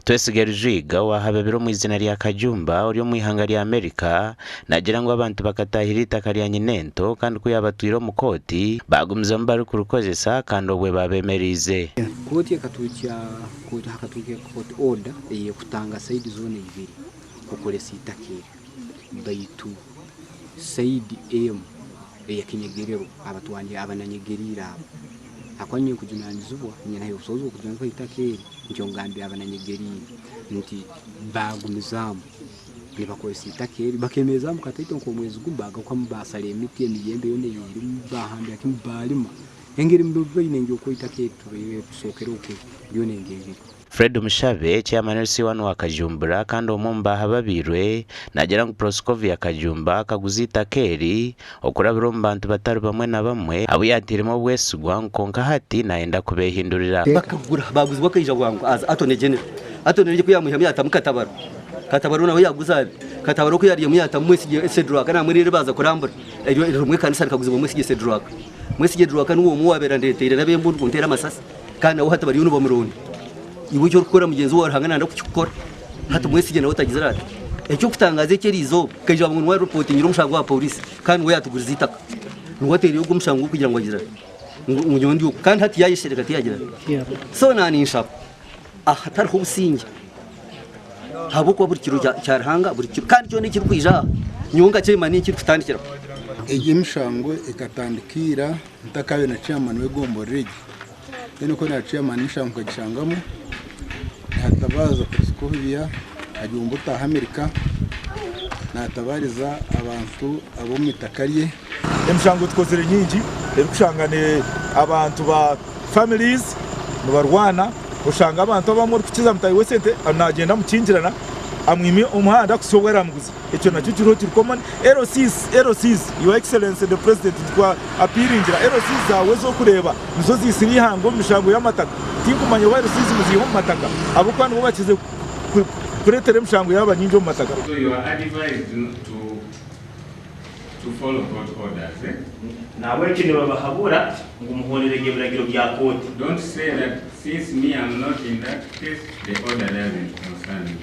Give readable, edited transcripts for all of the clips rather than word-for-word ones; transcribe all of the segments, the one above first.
Twesige Rujwiga owaahababire omu izina rya Kajumba ori omu ihanga rya Amerika naagira ngu abantu bakataahirira eitaka rya nyinento kandi ku yaabatwire omu kooti baagumizamu barikurikozesa kandi obwe baabemereize. Kooti ekatuukya kooti hakatuuka kooti order eyekutanga sayidi zoona ibiri kukoresa eitaka eryo baitu sayidi emu eyakinyegererwa abatwani abananyegeriire abo ahakuba nyowe nkujunanizibwa nyine obusobozi bw'okujunanizibwa eitaka eri ntyo ngambira abananyegeriire nti baagumizaamu nibakozesa eitaka eri bakemerezaamu kataito nk'omwezi gumwe baagarukamu baasara emiti emiyembe yoona eyerimu baahambira kimwe baalima engeri baine ngu oku eitaka eri tubaire tusookere okwe ryona engeri riri. Fred Mushabe, Chairman LC1 wa Kajumbura kandi omwe omu bahababiirwe, naagira ngu Proscovia Kajumba akaguza eitaka eri okurabira omu bantu batari bamwe na bamwe abu yaatairemu obwesigwa ngu kwonka hati naayenda kubeehindurira. Bakagura baaguzibwa akaija bwangu as Attorney General. Attorney General ku yaamwihamu yaatamu Katabaro. Katabaro nawe yaaguza abi. Katabaro ku yaaryamu yaatamu Mwesigye Sedrak namwe reero baaza kurambura. Eryo ririmwo ekanisa rikaguzibwa Mwesigye Sedrak. Mwesigye Draka niwe omwe owaabaire andeeteire n'ab'embundu kunteera amasasi. Kandi nawe hati bariyo nibamuronda. Iwe eki orikukora mugyenzi waawe Ruhanga nayenda kukikukora. Hati Mwesigye nawe tagizire ati. Eky'okutangaaza eki eriizooba, nkaija ngu niwe aripotingire omushango aha pooriisi kandi niwe yaatugurize eitaka. Niwe ataireyo ogwo omushango gw'okugira ngu agire ati, ngu nyowe ndi oku. Kandi hati yaayeshereka tiyagira ati. So naaninshaba ahatariho obusingye ahabw'okuba buri kiro kya Ruhanga, buri kiro kandi kyona ekirikwija aha nyowe nkakyema niyo ekirikutandikiraho. Egi emishango ekatandika ira ntakabaire na chairman w'egomborora egi. Mbwenu ku na chairman emishango nkagishangamu natabaza Proscovia Kajumba otaaha America natabariza abantu ab'omu itaka rye. Emishango tukozire nyingi erikushanga abantu ba families nibarwana oshanga abantu abamwe orikukiza mutaahi we esente nagyenda amukingirana amwime omuhanda kuhitsya obu aramuguza. Ekyo nakyo kiriho kiri common. LCs, LCs, Your Excellency the President nitwa appealingira LCs zaawe ez'okureeba nizo ziitsire eihanga omu mishango y'amataka. Tinkumanya oba LCs muziiha omu mataka ahabw'okuba nibo bakize kureetera emishango yaaba nyingi omu mataka. So you are advised to to follow court orders eh? Nahabweki nibabahabura ngu muhonderege ebiragiro bya kooti. Don't say that since me am not in that case, the order doesn't concern me.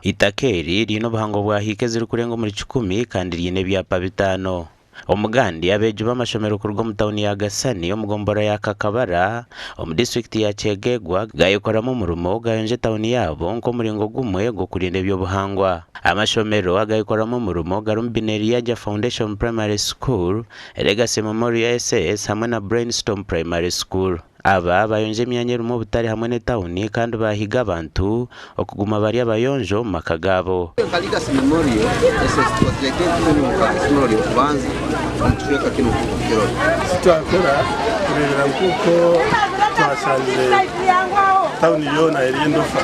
Eitaka eri riine obuhango bwa hiika ezirikurenga omuri kikumi kandi riine ebyapa bitaano. Omugandi abeegi b'amashomero kuruga omu tauni ya Gasani omu gomborora ya Kakabara omu disiturikiti ya Kyegegwa gaayekoramu omurimo gaayonja etauni yaabo nk'omuringo gumwe gw'okurinda eby'obuhangwa. Amashomero agaayekoramu omurimo garimu Bineriaja Foundation Primary School, Legacy Memorial SS hamwe na Brainstorm Primary School. Aba bayonja emyanya erimu obutare hamwe n'etauni kandi baahiga abantu okuguma bari abayonjo omu maka gaabo. Nka Legacy Memorial SS tukozire nk'ekumi omu Kagasmuro ry'okubanza omu kicweka kinu Kirori. Eki twakora kureebera nk'oku twashangire tauni yoona eri endofa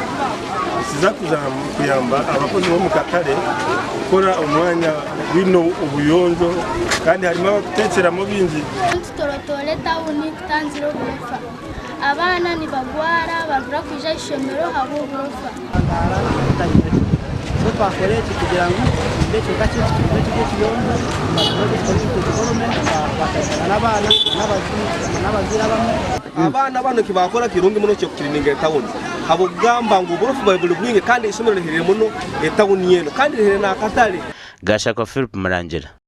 nikiza kuyamba abakozi b'omu katare kukora omwanya gwine obuyonjo kandi harimu abarikuteekyeramu baingi. Tutorotoore etawuni kutangira oburofa. Abaana nibagwara babura kwija ah'ishomero ahabw'oburofa. So twakora eki kugira ngu turinde ekicweka kyaitu kigume kiri ekiyonjo, development twakwatanisa n'abaana n'abazaire abamwe. Abaana banu eki baakora kirungi muno ky'okukirininga etawuni habw'okugamba ngu oburofu bwaba buri bwingi kandi eishomero riherire muno etawuni enu kandi riherire n'akatare. Gashakwa Philip Murangira.